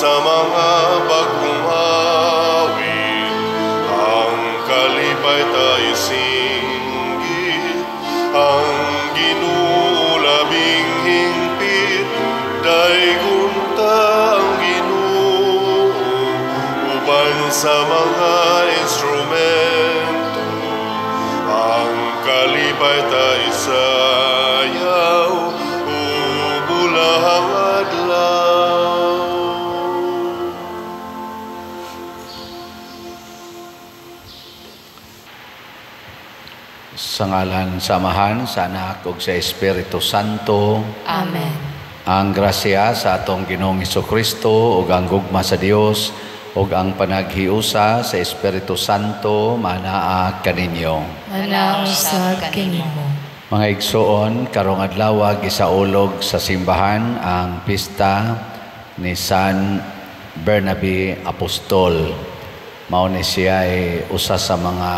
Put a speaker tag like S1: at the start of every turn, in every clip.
S1: sa mga bagong awit, ang kalipay tayo singgit, ang Ginoo labing hingpit, daygon ta ang Ginoo, uban sa mga instrumento, ang kalipay tayo sayaw, ubulahang adlaw.
S2: Sa ngalan sa Amahan, sa Anak ug sa Espiritu Santo.
S3: Amen.
S2: Ang grasya sa atong Ginoong Hesukristo ug ang gugma sa Dios ug ang panaghiusa sa Espiritu Santo manaa kaninyo.
S3: Manaa usab kanimo.
S2: Mga igsoon, karong adlaw gisaulog sa simbahan ang pista ni San Bernabe Apostol. Mao ni siya ay usa sa mga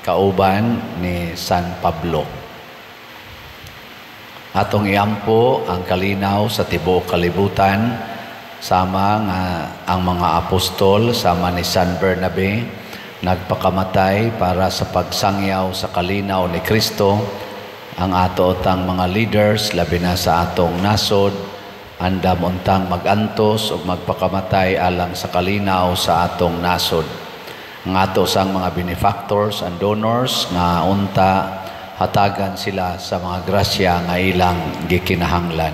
S2: kauban ni San Pablo. Atong iampo ang kalinaw sa tibuok kalibutan, sama nga ang mga apostol sama ni San Bernabe nagpakamatay para sa pagsangyaw sa kalinaw ni Kristo. Ang ato utang mga leaders labi na sa atong nasod andam untang magantos ug magpakamatay alang sa kalinaw sa atong nasod. Ang ato sang mga benefactors and donors nga unta hatagan sila sa mga grasya nga ilang gikinahanglan.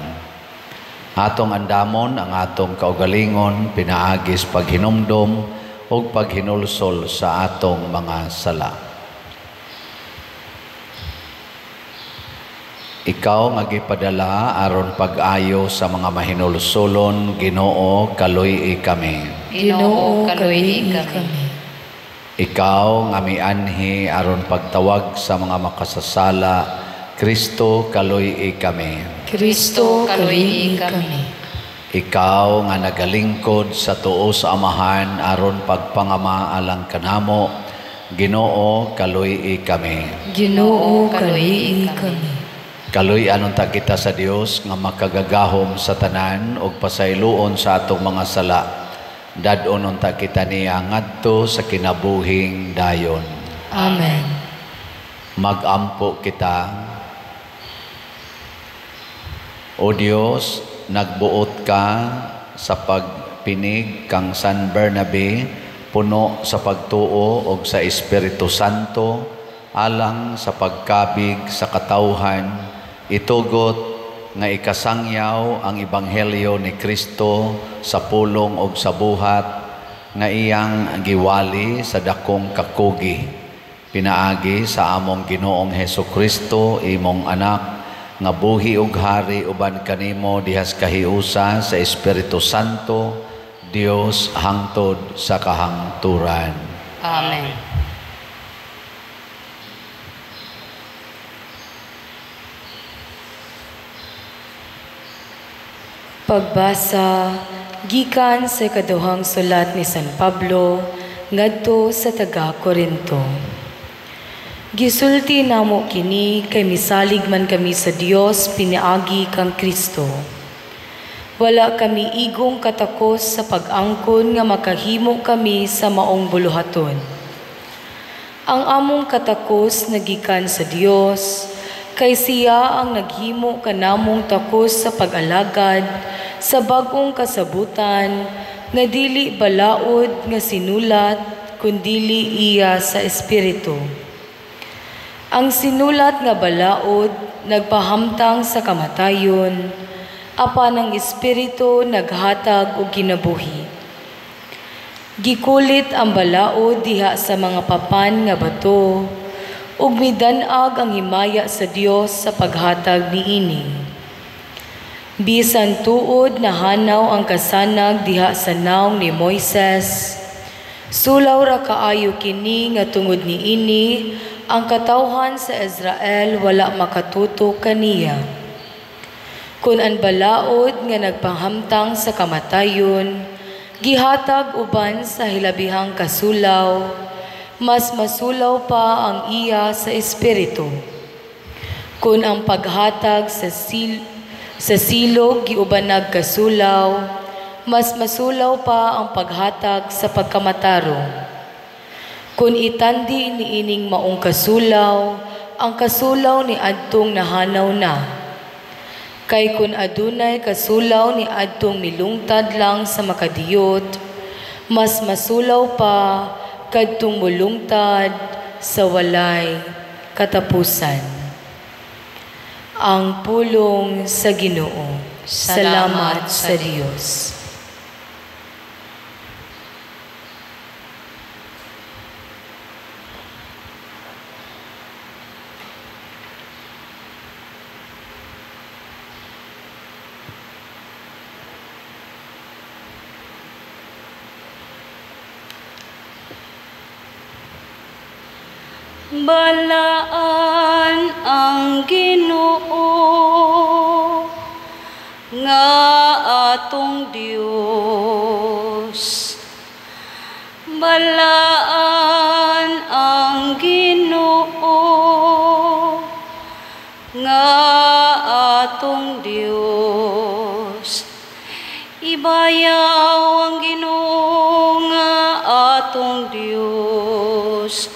S2: Atong andamon ang atong kaugalingon pinaagis paghinumdom ug paghinulsol sa atong mga sala. Ikaw nga gipadala aron pag-ayo sa mga mahinulsolon, Ginoo, kaluy-i kami.
S3: Ginoo, kaluy-i kami.
S2: Ikaw nga mianhi aron pagtawag sa mga makasasala, Kristo, kaluy-i kami.
S3: Kristo, kaluy-i kami.
S2: Ikaw nga nagalingkod sa tuo sa Amahan aron pagpangama alang kanamo, Ginoo, kaluy-i kami.
S3: Ginoo, kaluy-i kami.
S2: Kaluy-an unta kita sa Dios nga makagagahom sa tanan ug pasayloon sa atong mga sala. Dad-on unta kita niya ngadto sa kinabuhing dayon.
S3: Amen.
S2: Magampo kita. O Dios, nagbuot ka sa pagpinig kang San Bernabe puno sa pagtuo og sa Espiritu Santo alang sa pagkabig sa katawhan, itugot nga ikasangyaw ang ebanghelyo ni Kristo sa pulong og sa buhat nga iyang giwali sa dakong kakugi, pinaagi sa among Ginoong Hesukristo, imong anak, nga buhi ug hari uban kanimo dihas kahiusa sa Espiritu Santo, Dios hangtod sa kahangturan.
S3: Amen. Pagbasa gikan sa ikaduhang sulat ni San Pablo ngadto sa taga Korinto. Gisulti namo kini kay misalig man kami sa Dios piniagi kang Kristo. Wala kami igong katakos sa pag-angkon nga makahimo kami sa maong buluhaton. Ang among katakos nagikan sa Dios, kay siya ang naghimo kanamong takos sa pag-alagad sa bag-ong kasabutan nga dili balaod nga sinulat kundili iya sa Espiritu. Ang sinulat nga balaod nagpahamtang sa kamatayon, apan ang Espiritu naghatag og kinabuhi. Gikulit ang balaod diha sa mga papan nga bato, ug midan-ag ang himaya sa Dios sa paghatag niini. Bisan tuod nahanaw ang kasanag diha sa nawong ni Moises, sulaw ra kaayo kini nga tungod niini ang katawhan sa Israel wala makatuto kaniya. Kun ang balaod nga nagpanghamtang sa kamatayon, gihatag uban sa hilabihang kasulaw, mas masulaw pa ang iya sa Espiritu. Kun ang paghatag sa silog giuban nagkasulaw, mas masulaw pa ang paghatag sa pagkamatarong. Kung itandi niining maong kasulaw, ang kasulaw ni adtong nahanaw na. Kay kun adunay kasulaw ni adtong milungtad lang sa makadiyot, mas masulaw pa kadtong mulungtad sa walay katapusan. Ang pulong sa Ginoo. Salamat sa Dios.
S4: Balaan ang Ginoo nga atong Dios. Balaan ang Ginoo nga atong Dios. Ibayaw ang Ginoo nga atong Dios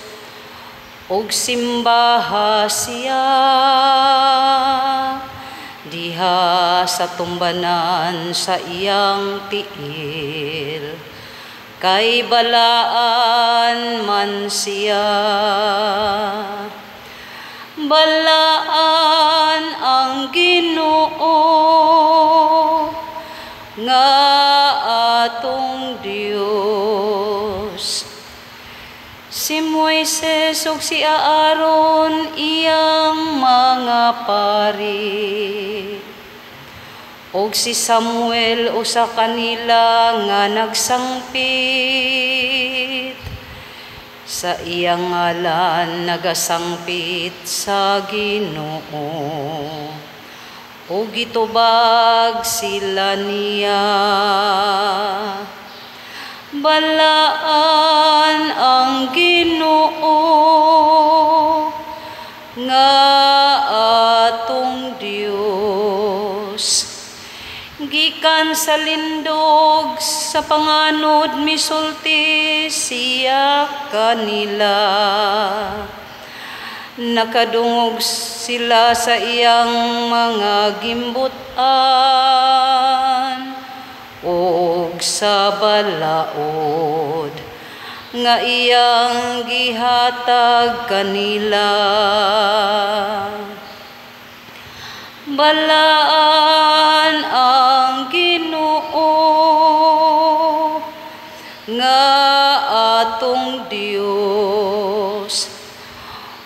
S4: og simbaha siya diha sa tumbanan sa iyang tiil, kay balaan man siya. Balaan ang Ginoo nga atong Dios. Si Moises ug si Aaron iyang mga pari, ug si Samuel usa kanila nga nagsangpit sa iyang ngalan, nagasangpit sa Ginoo, ug gitubag sila niya. Balaan ang Ginoo nga atong Dios. Gikan sa lindog sa panganod misulti siya kanila. Nakadungog sila sa iyang mga gimbutan og sa balaod nga iyang gihatag kanila. Balaan ang Ginoo nga atong Dios.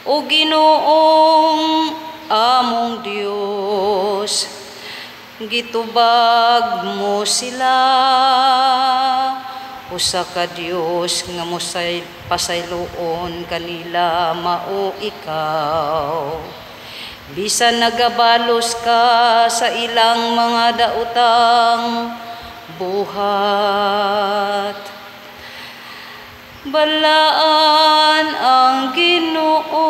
S4: O Ginoong among Dios, gitubag mo sila, usa ka Dios nga mosay pasayloon kanila mao ikaw. Bisan nagabalos ka sa ilang mga daotang buhat. Balaan ang Ginoo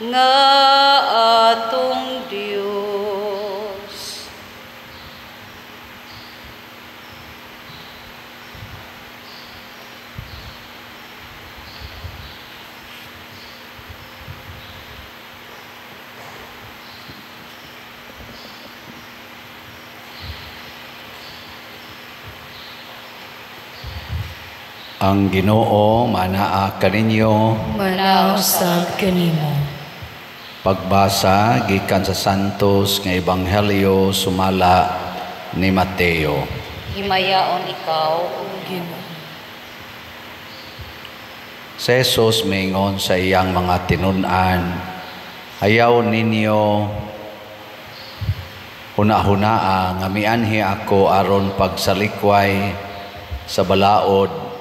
S4: nga atong Dios.
S2: Ang Ginoo manaa kaninyo,
S3: manaa usab kanimo.
S2: Pagbasa gikan sa Santos nga Ebanghelyo sumala ni Mateo.
S4: Himayaon ikaw, o
S3: Ginoo.
S2: Si Jesus mingon sa iyang mga tinun-an, ayaw ninyo huna-hunaa nga mianhi ako aron pagsalikway sa balaod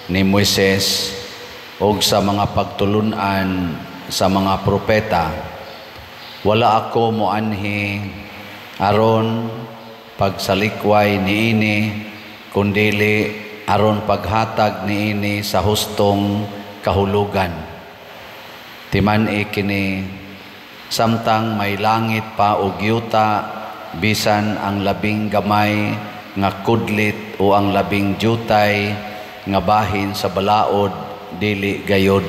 S2: ni Moises og sa mga pagtulun-an sa mga propeta. Wala ako moanhi aron pagsalikway niini, kundili aron paghatag niini sa hustong kahulugan. Timan-i kini, samtang may langit pa og yuta, bisan ang labing gamay nga kudlit o ang labing jutay nga bahin sa balaod dili gayod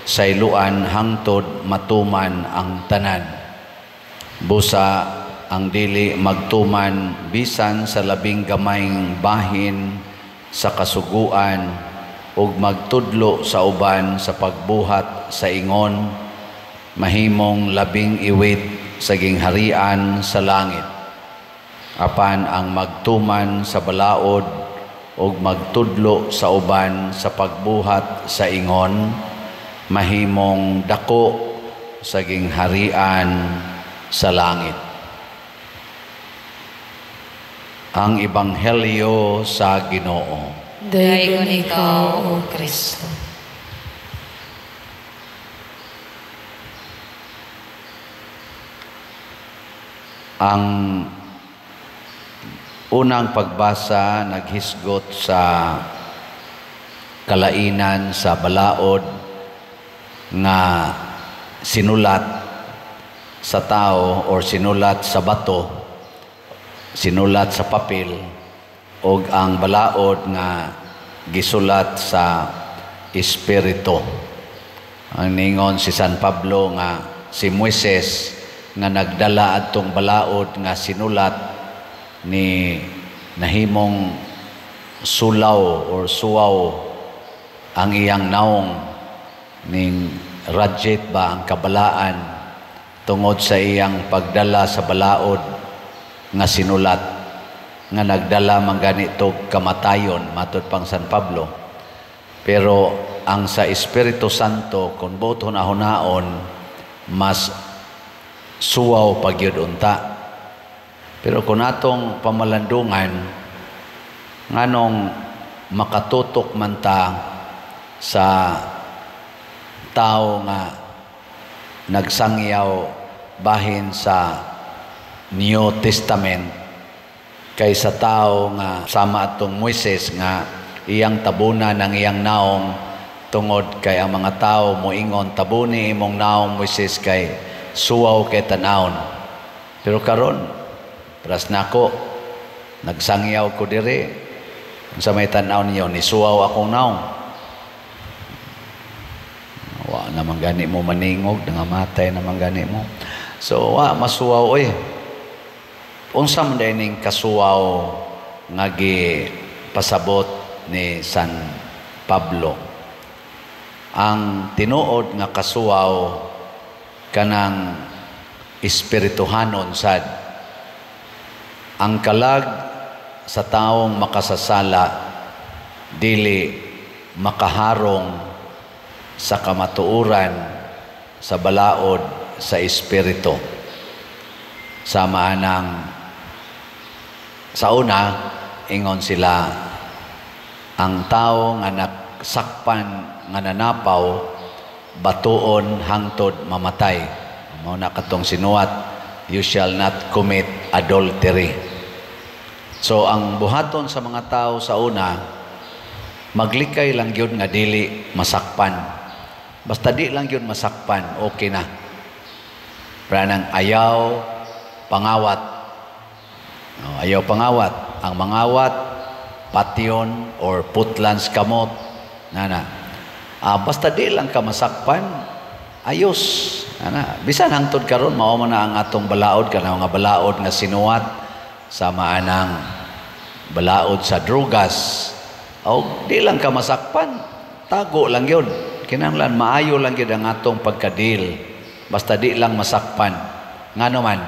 S2: sayloan hangtod matuman ang tanan. Busa ang dili magtuman bisan sa labing gamayng bahin sa kasuguan ug magtudlo sa uban sa pagbuhat sa ingon, mahimong labing iwit sa gingharian sa langit. Apan ang magtuman sa balaod ug magtudlo sa uban sa pagbuhat sa ingon, mahimong dako sa gingharian sa langit. Ang Ebanghelyo sa Ginoo.
S3: Daygon ikaw, O Kristo.
S2: Ang unang pagbasa naghisgot sa kalainan sa balaod nga sinulat sa tao or sinulat sa bato, sinulat sa papel, og ang balaod nga gisulat sa espiritu. Ang ningon si San Pablo nga si Moises nga nagdala adtong balaod nga sinulat ni nahimong sulaw or suwaw ang iyang naong, ning radjet ba ang kabalaan tungod sa iyang pagdala sa balaod nga sinulat, nga nagdala man ganito kamatayon matud pang San Pablo. Pero ang sa Espiritu Santo, kung buot hunahunaon, mas suwaw pagyud unta. Pero kung atong pamalandungan, nganong makatutok man ta sa tao nga nagsangyaw bahin sa New Testament kaysa tao nga sama atong Moises nga iyang tabunan ang iyang naong tungod kay ang mga tao moingon, tabuni imong naong Moises kay suwaw kay tanawon. Pero karon pras nako nagsangyaw ko diri, unsa may tan-aw niyo, ni suwaw akong naong. Wa naman gani mo maningog, nangamatay naman gani mo. So wa masuwaw oy. Unsa man ning kasuwaw nga gipasabot ni San Pablo? Ang tinuod nga kasuwaw kanang espirituhanon sad. Ang kalag sa taong makasasala dili makaharong sa kamatuoran sa balaod sa espiritu. Sama anang sa una, ingon sila, ang tao nga nagsakpan nga nanapaw batuon hangtod mamatay. Mao na katong sinuwat, you shall not commit adultery. So ang buhaton sa mga tao sa una, maglikay lang gyud nga dili masakpan. Basta di lang gyud masakpan, okay na. Pranang ayaw pangawat. No, ayaw pangawat. Ang mangawat, patyon or putlans kamot. Nana. Basta di lang ka masakpan, ayos. Nana. Bisan hangtod karon mao man na ang atong balaod, kanang mga balaod nga sinuwat sama anang balaod sa drugas. O di lang ka masakpan, tago lang yun. Kinahanglan maayo lang yun ang atong pagkadil. Basta di lang masakpan. Ngano man,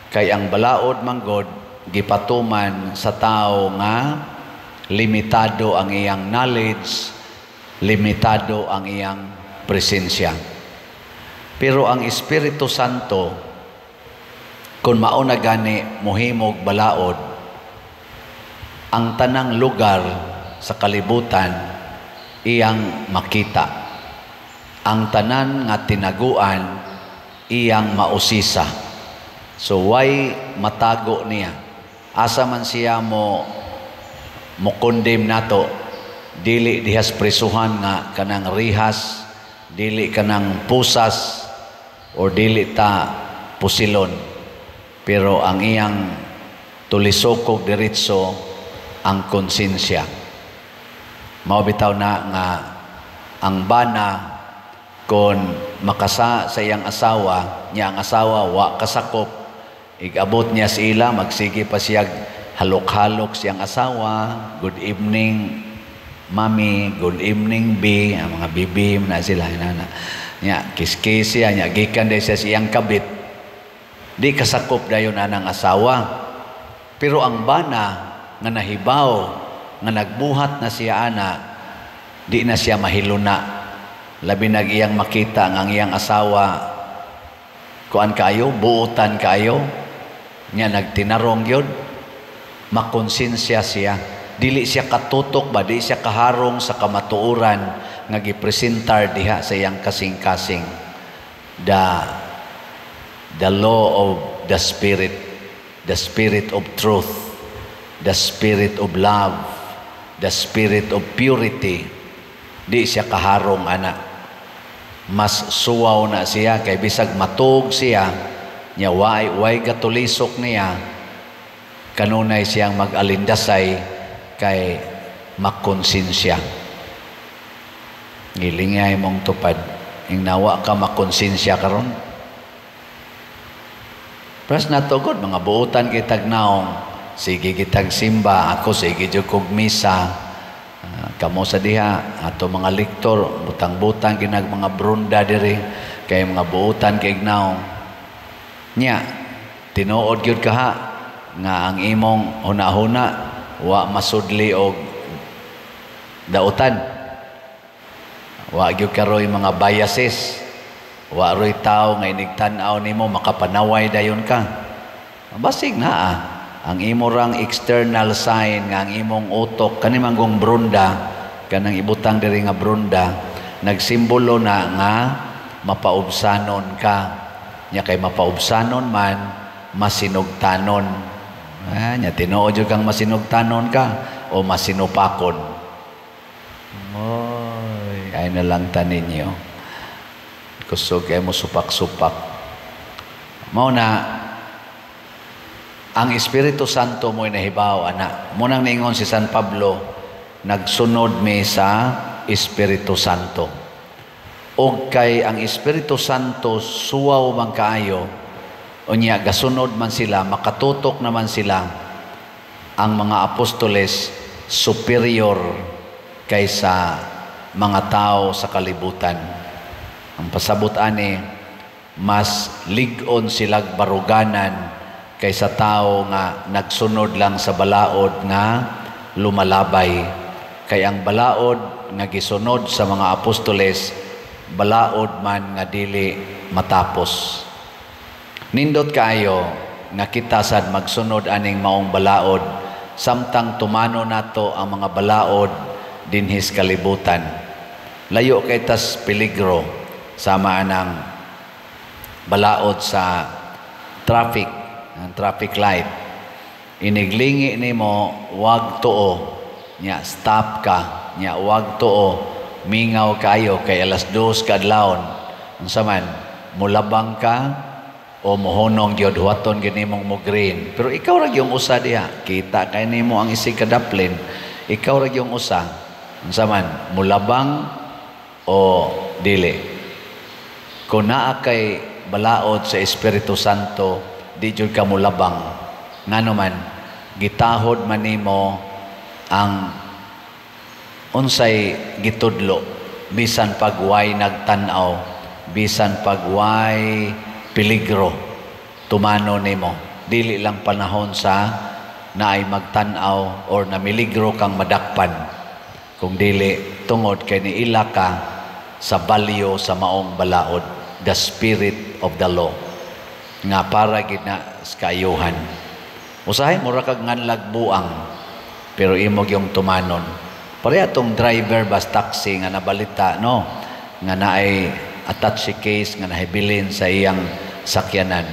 S2: kay ang balaod manggod gipatuman sa tao nga limitado ang iyang knowledge, limitado ang iyang presensya. Pero ang Espiritu Santo, kung mauna gani mohimog balaod, ang tanang lugar sa kalibutan iyang makita. Ang tanan nga tinaguan iyang mausisa. So why matago niya? Asa man siya mo condemn nato, dili dihas presuhan nga kanang rihas, dili kanang pusas, or dili ta pusilon. Pero ang iyang tulisokog diretso ang konsensya. Mao bitaw na nga ang bana, kon makasa sa iyang asawa niya, ang asawa wa kasakop, igabot niya sa ila, magsige pa siya halok-halok siyang asawa, "Good evening, mami. Good evening, B." Ang mga bibi na sila nana niya, kiss-kiss siya niya, gikan day siya sa iyang kabit, di kasakop dayon anang asawa. Pero ang bana nga nahibaw nga nagbuhat na siya ana, di na siya mahiluna, labi nag iyang makita nga ang iyang asawa kuan kayo, buutan kayo nya, nagtinarong gyud, makonsensya siya. Dili siya katutok ba, di siya kaharong sa kamatuoran nga gipresentar diha sa iyang kasing-kasing, the law of the spirit, the spirit of truth, the spirit of love, the spirit of purity. Di siya kaharong ana. Mas suwaw na siya kay bisag matug siya nya, way way gatulisok niya, kanunay siyang mag-alindasay kay makonsensya. Gilingay mong tupad ing nawa ka makonsensya karon. Pras natugod mga buutan kitag naong, sige kitag simba, ako sige jud kog misa. Kamo sa diha ato mga lektor, butang-butang kinag mga brunda diri kay mga buutan kay naong nya. Tinuod gyud kaha nga ang imong hunahuna wa masudli og dautan, wa gyud karoy mga biases, wa roy tawo nga inigtan-aw nimo makapanaway dayon ka. Basig na ang imo rang external sign nga ang imong utok kani manggong brunda, kanang ibutang diri nga brunda, nagsimbolo na nga mapaubsanon ka nya. Kay mapaubsanon man, masinugtanon nya. Tinuod jud kang masinugtanon ka o masinupakon. Oy, ay na lang ta ninyo, kusog kay mo supak-supak. Mao na ang Espiritu Santo mo'y nahibaw ana. Munang niingon si San Pablo, nagsunod mi sa Espiritu Santo. Og kay ang Espiritu Santo suwaw man kaayo, unya gasunod man sila, makatutok naman sila, ang mga apostoles superior kaysa mga tao sa kalibutan. Ang pasabot ani, mas lig-on silag baruganan kaysa tao nga nagsunod lang sa balaod nga lumalabay. Kay ang balaod nga gisunod sa mga apostoles, balaod man nga dili matapos. Nindot kaayo nga kita sad magsunod aning maong balaod samtang tumano nato ang mga balaod dinhis kalibutan. Layo kay tas peligro sama anang balaod sa traffic, ang traffic light. Iniglingi nimo, wag tuo nya, stop ka nya, wag tuo, mingaw kayo kay 2:00 kadlawon. Unsa man, mulabang ka o mohonong gyud, huwaton gyud nimong mo green? Pero ikaw ra gyung usa diha, kita kay nimo ang isig kadaplin, ikaw ra gyung usa. Unsa man, mulabang o dili? Kung naa kay balaod sa Espiritu Santo, di jud ka mulabang. Ngano man, gitahod man nimo ang unsay gitudlo, bisan pagway nagtan-aw, bisan pagway peligro, tumano nimo. Dili lang panahon sa naay magtan-aw or namiligro kang madakpan, kung dili tungod kay niila ka sa balyo sa maong balaod, the spirit of the law, nga para gid na sa kaayuhan. Usahay mura kag nganlag buang, pero imo gyung tumanon. Pareha tong driver bus, taxi nga nabalita, no, nga naay attache case nga nahibilin sa iyang sakyanan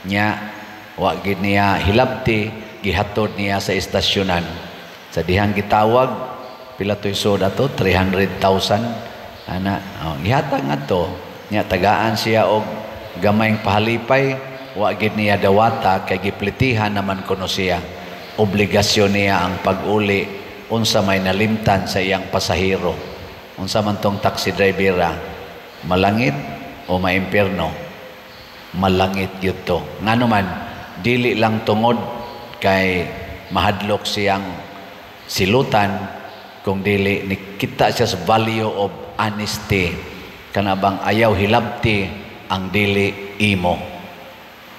S2: nya, wa gid niya hilabti, gihatod niya sa estasyonan. Sa dihang gitawag, pila to'y sud ato, 300,000 ana, oh, gihatag ngadto nya, tagaan siya og gamayng pahalipay. Wa gid niya dawata kay giplitihan naman kuno siya. Obligasyon niya ang pag-uli unsa may nalimtan sa iyang pasahero. Unsa man tong taxi driver, malangit o maimpierno? Malangit gyud to. Ngano man, dili lang tungod kay mahadlok siyang silutan, kung dili nikita siya sa value of honesty, kana bang ayaw hilabti ang dili imo.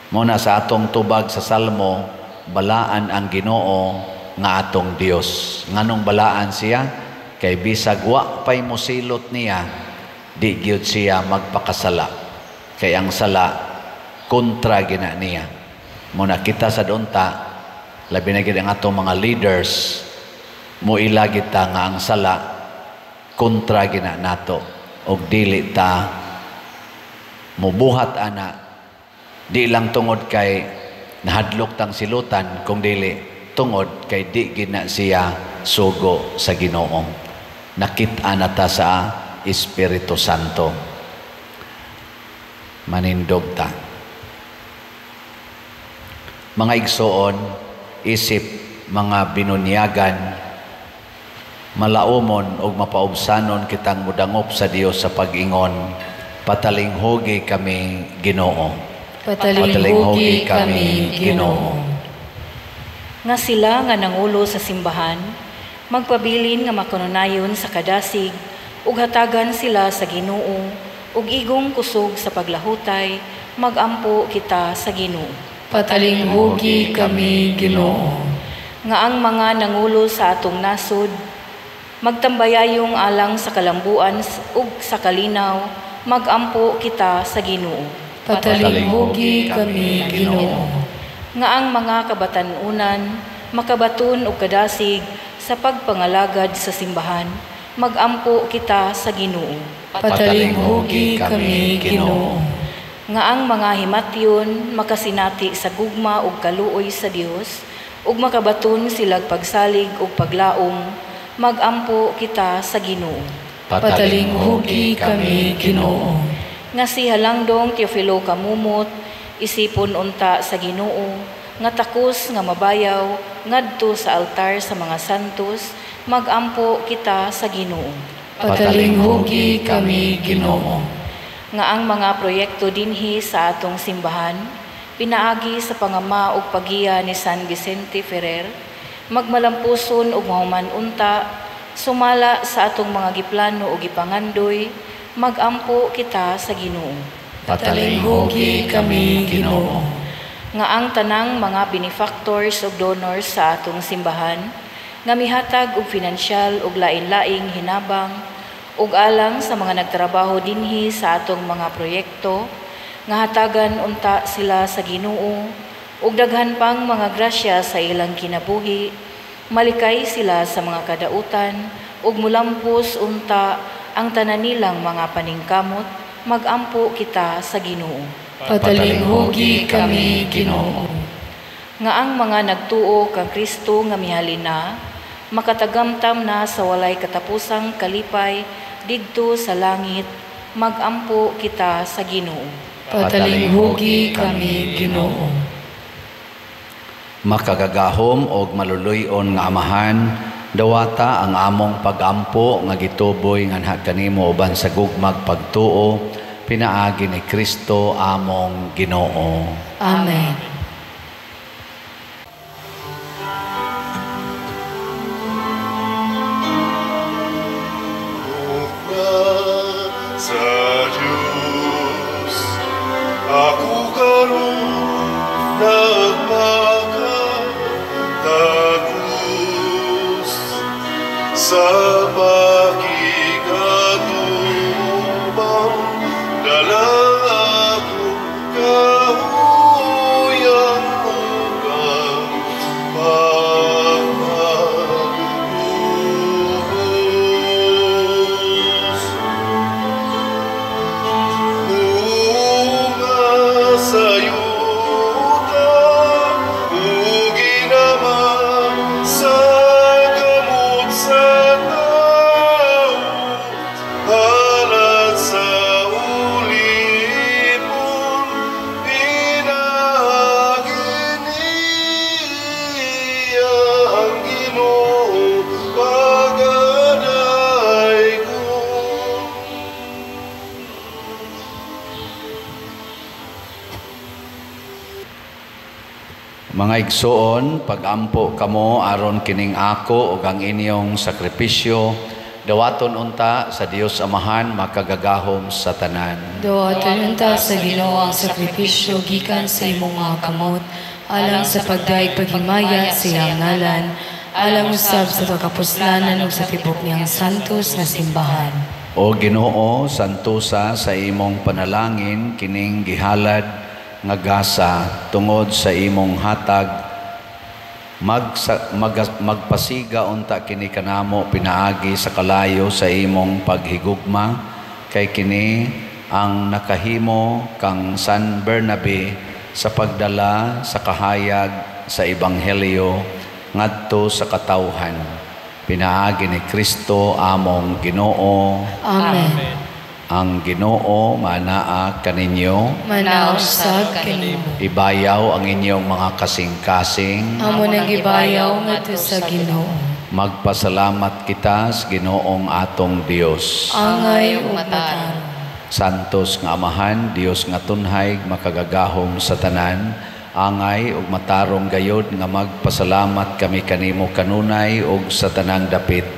S2: Muna sa atong tubag sa Salmo, balaan ang Ginoo nga atong Dios. Nganong balaan siya? Kay bisag wa pay mosilot niya, di gyud siya magpakasala. Kay ang sala kontra gina niya. Muna kita sa unta, labi na gid ang atong mga leaders, muila kita nga ang sala kontra gina nato og dili ta mubuhat ana, di lang tungod kay nahadlok tang silutan, kung dili tungod kay di gina siya sugo sa Ginoo. Nakit-an na ta sa Espiritu Santo. Manindog ta. Mga igsoon, isip mga binunyagan, malaumon ug mapaubsanon kitang mudangop sa Dios sa pag-ingon, patalinghugi kami, Ginoo.
S3: Patalinghugi kami, Ginoo.
S5: Nga sila nga nangulo sa simbahan, magpabilin nga makanunayon sa kadasig, ug hatagan sila sa Ginoo, ug igong kusog sa paglahutay, magampo kita sa Ginoo.
S3: Patalinghugi kami, Ginoo.
S5: Nga ang mga nangulo sa atong nasod, magtambayayong alang sa kalambuan ug sa kalinaw, magampo kita sa Ginoo.
S3: Patalinghugi kami, Ginoo.
S5: Nga ang mga kabatan-unan makabaton og kadasig sa pagpangalagad sa simbahan, magampo kita sa Ginoo.
S3: Patalinghugi kami, Ginoo.
S5: Nga ang mga himatyon makasinati sa gugma ug kaluoy sa Dios ug makabaton silag pagsalig ug paglaom, magampo kita sa Ginoo.
S3: Patalinghugi kami, Ginoo.
S5: Nga si Halangdong Teofilo Camomot isipon unta sa Ginoo, nga takos nga mabayaw ngadto sa altar sa mga santos, magampo kita sa Ginoo.
S3: Patalinghugi kami, Ginoo.
S5: Nga ang mga proyekto dinhi sa atong simbahan, pinaagi sa pangama ug pagiya ni San Vicente Ferrer, magmalampuson ug mahuman unta, sumala sa atong mga giplano ug gipangandoy, magampo kita sa Ginoo.
S3: Patalinghugi kami, Ginoo.
S5: Nga ang tanang mga benefactors ug donors sa atong simbahan, nga mihatag og finansyal ug lain-laing hinabang ug alang sa mga nagtrabaho dinhi sa atong mga proyekto, nga hatagan unta sila sa Ginoo ug daghan pang mga grasya sa ilang kinabuhi, malikay sila sa mga kadautan ug mulampos unta ang tanan nilang mga paningkamot, magampo kita sa Ginoo.
S3: Patalinghugi kami, Ginoo.
S5: Nga ang mga nagtuo kang Kristo nga mihalin na, makatagamtam na sa walay katapusang kalipay didto sa langit, magampo kita sa Ginoo.
S3: Patalinghugi kami, Ginoo.
S2: Makagagahom og maluluy-on nga Amahan, dawata ang among pagampo nga gituboy nganha kanimo uban sa gugmag pagtuo, pinaagi ni Kristo among Ginoo.
S3: Amen.
S1: Sa Diyos, ako karon nagpakatagos sa pakigatubang dala akong kahuyang ug ang pagpaubos. Bunga sa yuta ug ginama sa kamot sa tawo.
S2: Mga igsoon, pagampo kamo aron kining ako ug ang inyong sakripisyo dawaton unta sa Dios Amahan makagagahom sa tanan.
S3: Dawaton unta sa Ginoo ang sakripisyo gikan sa imong mga kamot, alang sa pagdayeg paghimaya sa iyang ngalan, alang usab sa kakapuslanan ug sa tibok niyang santos nga simbahan.
S2: O Ginoo, santosa sa imong panalangin kining gihalad nga gasa tungod sa imong hatag, magpasiga unta kini kanamo pinaagi sa kalayo sa imong paghigugma, kay kini ang nakahimo kang San Bernabe sa pagdala sa kahayag sa ebanghelyo ngadto sa katawhan. Pinaagi ni Kristo among Ginoo.
S3: Amen.
S2: Ang Ginoo manaa kaninyo.
S3: Manaa usab kanimo.
S2: Ibayaw ang inyong mga kasing-kasing.
S3: Amo nang gibayaw ngadto sa Ginoo.
S2: Magpasalamat kita sa Ginoong atong Dios.
S3: Angay ug matarong.
S2: Santos nga Amahan, Dios nga tunhay, makagagahom sa tanan, angay ug matarong gayod nga magpasalamat kami kanimo kanunay ug sa tanang dapit.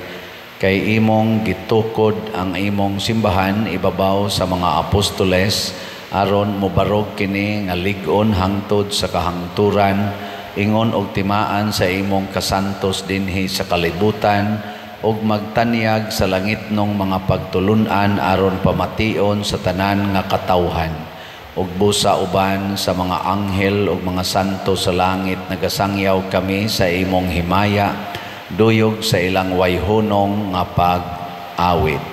S2: Kay imong gitukod ang imong simbahan ibabaw sa mga apostoles aron mobarog kini nga lig-on hangtod sa kahangturan, ingon og timaan sa imong kasantos dinhi sa kalibutan ug magtanyag sa langitnong mga pagtulun-an aron pamation sa tanan nga katawhan. Ug busa uban sa mga anghel ug mga santo sa langit nagasangyaw kami sa imong himaya, duyog sa ilang wayhunong nga pag-awit.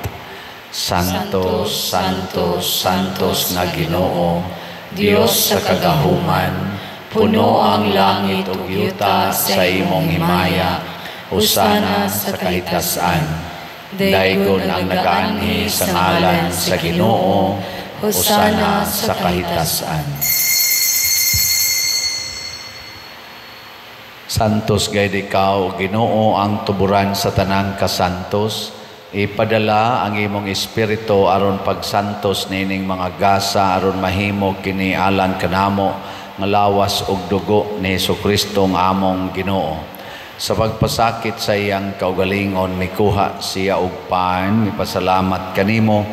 S2: Santo, Santo, Santos nga Ginoo, Dios sa kagahuman, puno ang langit ug yuta sa imong himaya, hosana sa kahitasan. Daygon ang nagaanhi sa ngalan sa Ginoo, hosana sa kahitasan. Santos gayud ikaw, Ginoo, ang tuburan sa tanang kasantos. Ipadala ang imong espiritu aron pagsantos nining mga gasa aron mahimo kini alang kanamo nga lawas ug dugo ni Hesukristo nga among Ginoo. Sa pagpasakit sa iyang kaugalingon, mikuha siya og pan, mipasalamat kanimo,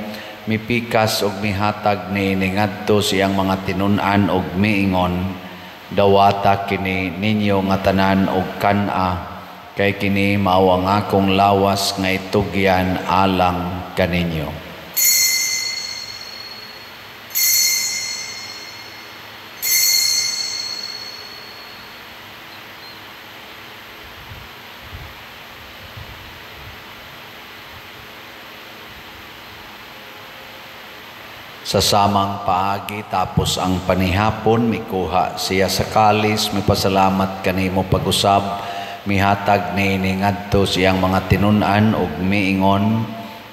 S2: mipikas ug mihatag niini ngadto sa iyang mga tinun-an ug miingon, dawata kini ninyo nga tanan og kan-a, kay kini mao ang akong lawas nga itugyan alang kaninyo. Sa samang paagi tapos ang panihapon, mikuha siya sa kalis, mipasalamat kanimo pag-usab, mihatag niini ngadto sa iyang mga tinun-an ug miingon,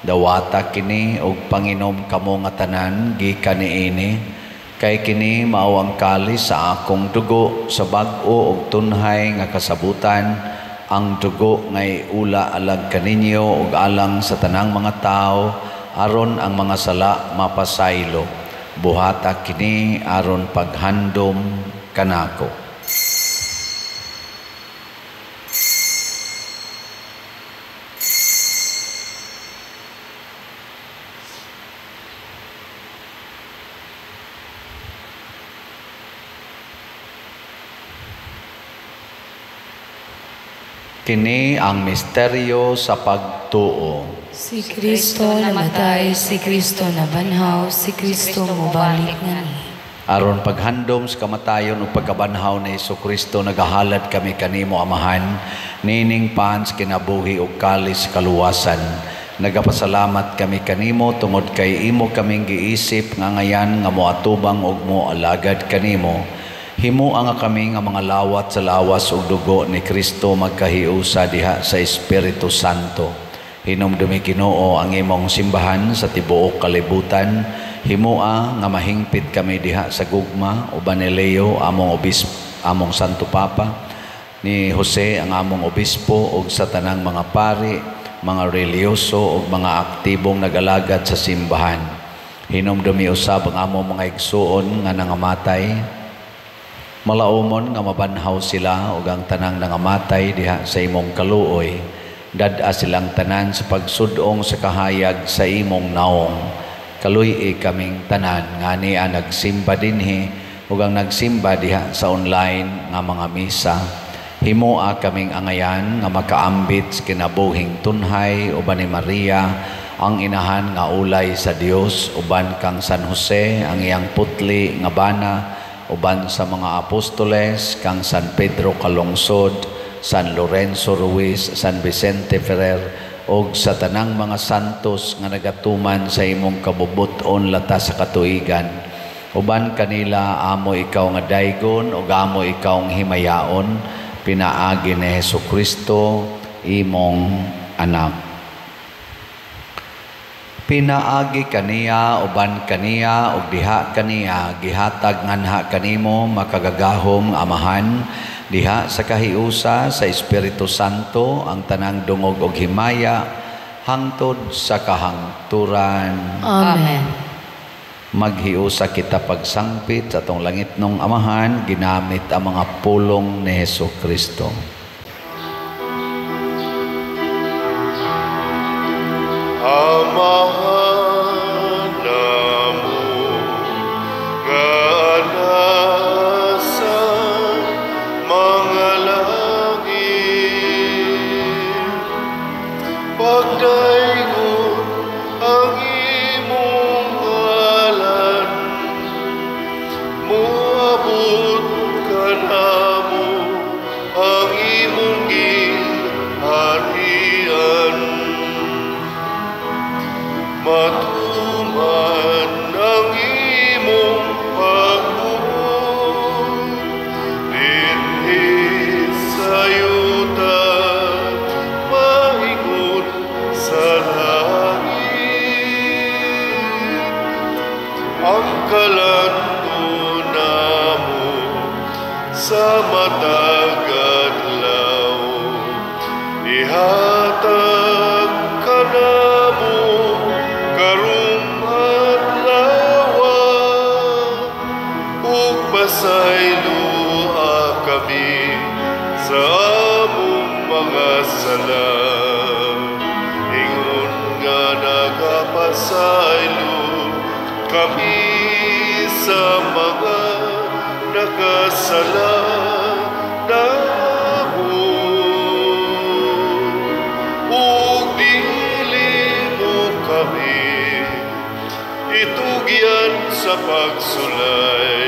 S2: dawata kini ug panginom kamo nga tanan gikan niini, kay kini mao ang kalis sa akong dugo sa bag-o ug tunhay nga kasabutan, ang dugo nga iula alang kaninyo ug alang sa tanang mga tawo, aron ang mga sala mapasaylo. Buhata kini aron paghandom kanako. Kini ang misteryo sa pagtuo.
S3: Si Kristo namatay, si Kristo nabanhaw, si Kristo mobalik nganhi.
S2: Aron paghandom sa kamatayon ug pagkabanhaw ni Hesukristo, nagahalad kami kanimo Amahan, nining pan sa kinabuhi ug kalis sa kaluwasan. Nagapasalamat kami kanimo tungod kay imo kaming giisip nga ngayan nga moatubang ug moalagad kanimo. Himoa nga kami nga mga lawat sa lawas ug dugo ni Kristo magkahiusa diha sa Espiritu Santo. Hinumdumi Ginoo ang imong simbahan sa tibuok kalibutan. Himoa nga mahingpit kami diha sa gugma uban ni Leo among obispo, among Santo Papa, ni Jose ang among obispo ug sa tanang mga pari, mga relihiyoso ug mga aktibong nagalagad sa simbahan. Hinumdumi usab ang among mga igsuon nga nangamatay. Malaumon nga mabanhaw sila ug ang tanang nangamatay diha sa imong kaluoy. Dad-a silang tanan sa pagsudong sa kahayag sa imong naong. Kaluy-i kaming tanan ngani ang nagsimba dinhi ug ang nagsimba diha sa online nga mga misa. Himoa kaming angayan nga makaambit sa kinabuhing tunhay uban ni Maria ang inahan nga ulay sa Dios, uban kang San Jose ang iyang putli nga bana, uban sa mga apostoles kang San Pedro Calungsod, San Lorenzo Ruiz, San Vicente Ferrer ug sa tanang mga santos nga nagatuman sa imong kabubut-on lata sa katuigan. Uban kanila amo ikaw nga daygon ug amo ikaw nga himayaon, pinaagi ni Hesukristo imong anak. Pinaagi kaniya, uban kaniya, ug diha kaniya, gihatag nganha kanimo makagagahom Amahan, diha sa kahiusa sa Espiritu Santo ang tanang dungog og himaya hangtod sa kahangturan.
S3: Amen.
S2: Maghiusa kita pagsangpit sa atong langitnong Amahan, ginamit ang mga pulong ni Hesukristo.
S1: Amahan namo nga nasa mga langit, pagdaygon ang imong ngalan, moabot kanamo ang imong giharian. Matuman ang imong pagbuot dinhi sa yuta, maingon sa langit. Ang kalanto namo sa matag adlaw, ihatag kanamo karong adlaw, ug pasayloa kami sa among mga sala, ingon nga nagapasaylo kami sa mga nakasala namo. Ug dili mo kami itugyan sa pagsulay,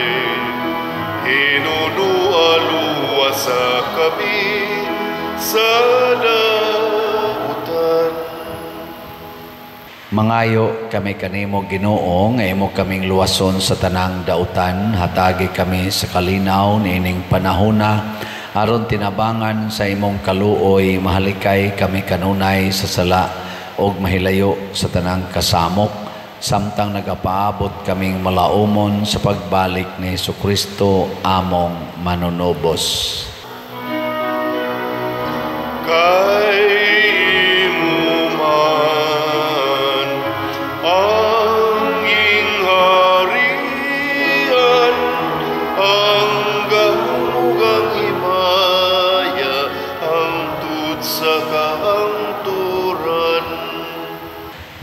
S1: hinunualuwasa kami sa dautan.
S2: Mangayo kami kanimo Ginoo nga imo kaming luwason sa tanang dautan, hatagi kami sa kalinaw niining panahona aron tinabangan sa imong kaluoy, mahalikay kami kanunay sa sala ug mahilayo sa tanang kasamok, samtang nagapaabot kaming malaumon sa pagbalik ni Hesukristo among manunubos.
S1: Kay imo man ang gingharian, ang gahom ang himaya, hangtod sa kahangturan.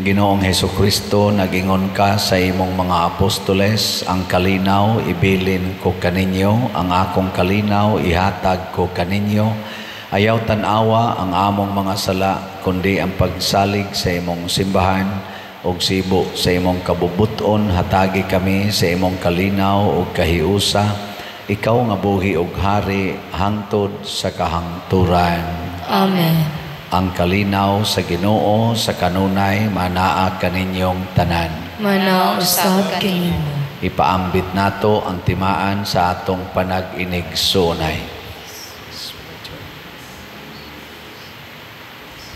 S2: Ginoong Hesukristo, nagingon ka sa imong mga apostoles, ang kalinaw ibilin ko kaninyo, ang akong kalinaw ihatag ko kaninyo. Ayaw tan-awa ang among mga sala, kundi ang pagsalig sa imong simbahan ug sibo sa imong kabubuton. Hatagi kami sa imong kalinaw ug kahiusa. Ikaw nga buhi ug hari hangtod sa kahangturan.
S3: Amen.
S2: Ang kalinaw sa Ginoo sa kanunay manaa kaninyong tanan.
S3: Manaa usab kanimo.
S2: Ipaambit nato ang timaan sa atong panag-inigsunay.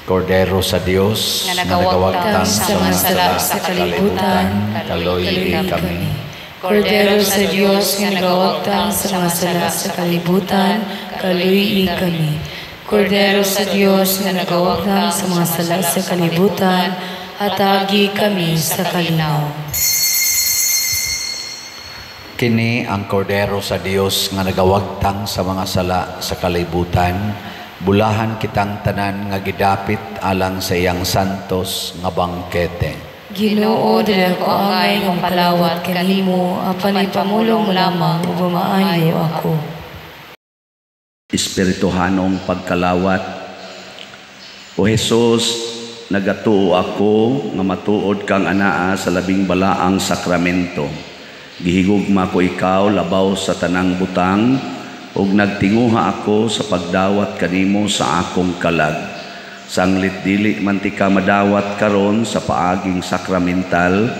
S2: Kordero sa Dios
S4: nga nagawagtang
S3: sa mga sala sa kalibutan,
S2: kaluoy kami.
S3: Kordero sa Dios nga nagawagtang sa mga sala sa kalibutan, kaluoy kami. Kordero sa Dios nga nagawagtang sa mga sala sa kalibutan, hatagi kami sa kalinaw.
S2: Kini ang kordero sa Dios nga nagawagtang sa mga sala sa kalibutan. Bulahan kitang tanan nga gidapit alang sa iyang santos nga bangkete.
S3: Ginoo, dili ako angay nga mapalawat kanimo, apan ipamulong mo lamang ug maayo ako.
S6: Espirituhanong pagkalawat. O Hesus, nagatuo ako nga matuod kang anaa sa labing balaang sakramento. Gihigugma ko ikaw labaw sa tanang butang, ug nagtinguha ako sa pagdawat kanimo sa akong kalag. Sanglit dili man ti ka madawat karon sa paaging sakramental,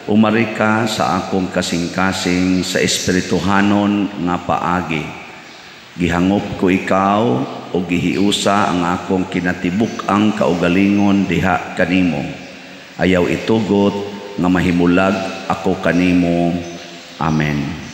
S6: umari ka sa akong kasing-kasing sa espirituhanon nga paagi. Gihangop ko ikaw o gihiusa ang akong kinatibuk-ang kaugalingon diha kanimo. Ayaw itugot nga mahimulag ako kanimo. Amen.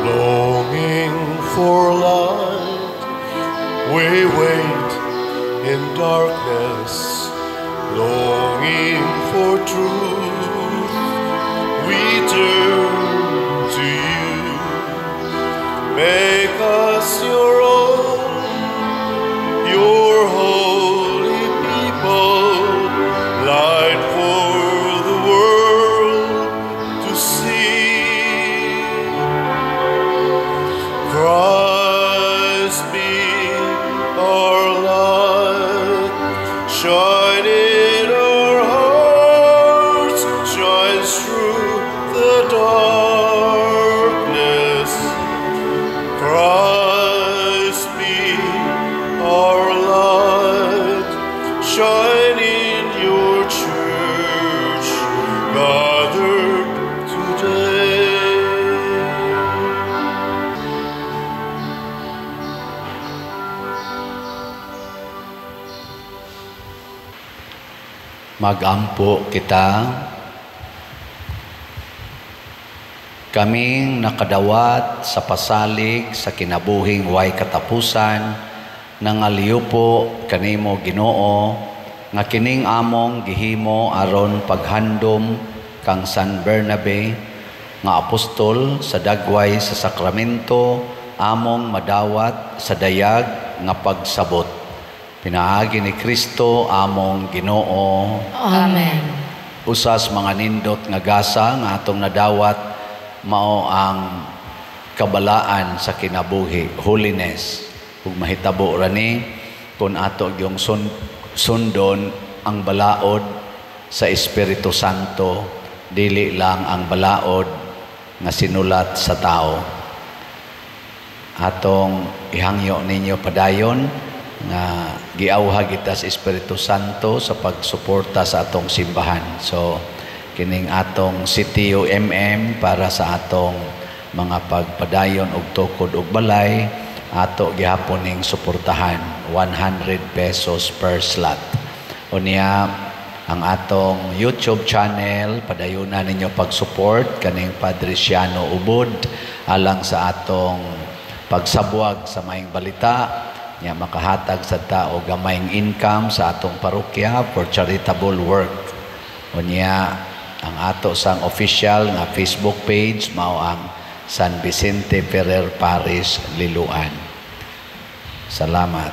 S1: Longing for light, we wait in darkness. Longing for truth, we turn to you. Make us your own, your holy people, light for the world to see. Christ be our light, shine in our hearts, shines through the darkness. Christ be our light, shine in your church, gathered today.
S2: Magampo kita. Kaming nakadawat sa pasalig sa kinabuhing way katapusan, nangaliupo kanimo Ginoo, nga kining among gihimo aron paghandom kang San Bernabe nga apostol sa dagway sa sakramento, among madawat sa dayag nga pagsabot. Pinaagi ni Kristo among Ginoo.
S3: Amen.
S2: Usas mga nindot nga gasa nga atong nadawat mao ang kabalaan sa kinabuhi, holiness. Ug mahitabo ra ni kung ato gyung sundon ang balaod sa Espiritu Santo, dili lang ang balaod nga sinulat sa tao. Atong ihangyo ninyo padayon nga giawha kita sa Espiritu Santo sa pagsuporta sa atong simbahan. So kining atong CTUMM para sa atong mga pagpadayon og tukod og balay, ato gihapon ning suportahan 100 pesos per slot. Unya ang atong YouTube channel, padayunan ninyo pag-support kaning Padre Siano Ubod alang sa atong pagsabwag sa maayong balita, nya makahatag sa tao gamayng income sa atong parokya for charitable work. Unya ang ato sang official nga Facebook page mao ang San Vicente Ferrer Parish, Liloan. Salamat.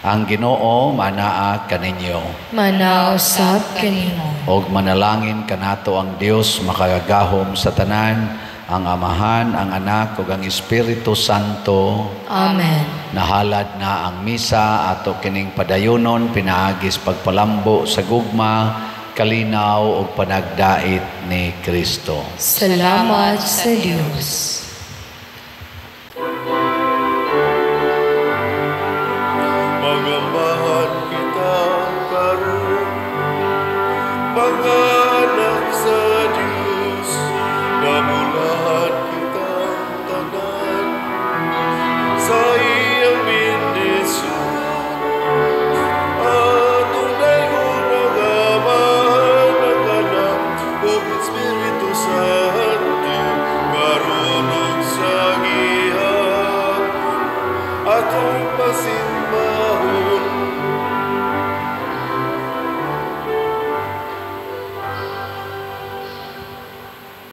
S2: Ang Ginoo manaa kaninyo.
S3: Manaa usab kanimo.
S2: Og manalangin kanato ang Dios makagagahom sa tanan, ang Amahan, ang Anak ug ang Espiritu Santo.
S3: Amen.
S2: Nahalad na ang misa ato kining padayunon pinaagis pagpalambo sa gugma, kalinaw ug panagdait ni Kristo.
S3: Salamat sa Dios.
S1: Magambahan kita karon, mga